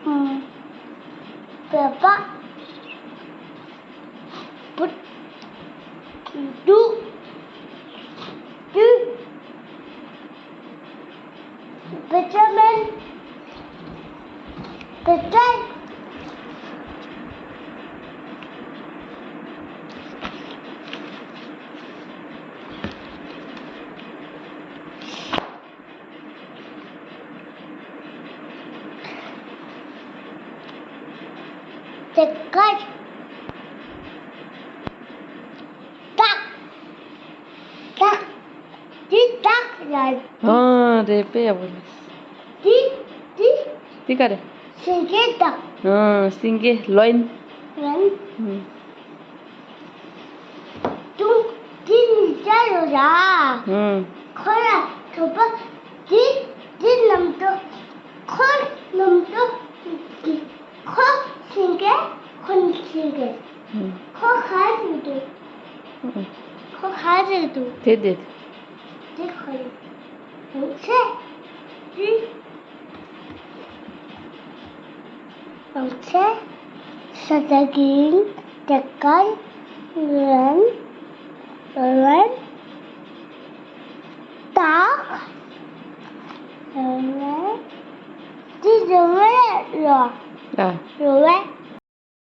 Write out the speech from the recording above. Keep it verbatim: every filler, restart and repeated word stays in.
བོད་པ། བུ། དུ། དུ། བེ་ཅ་མན། བེ་ཅ། དེ་གར། སྟག་སྟག་འདི་སྟག་རེད། ཨ། རེད། དཔེ་ཡག་པོ་རེད། འདི་འདི་འདི་ག་རེད། སེང་གེ་སྟག་ཨ། སེང་གེ་ལོན། ལོན། ཨ། དུང་། འདི་ནི་བྱ་ཡོད་ར། ཨ། ཁོ་ར་གྲོད་པ། འདི་འདི་ནམ་དུ། ཁོ་ནམ་དུ། འདི། ཁོ་སེང་གེ་ཁོ་ནི་སེང་གེ་ཨ། ཁོ་ག་ཟིག་འདུག་ཨ། ཁོ་ག་ཟིག་འདུག་དེ་དེ། དེ་ཁོ་ཡིན། ཡོང་ཚེ། འདི། ཡོང་ཚེ། ས་ད་གིན་དེ་གར། ལན། ལན། སྟག་རོལ་བ། འདི་རོལ་བ་རེད་ལོ། ཨ། རོལ་བ།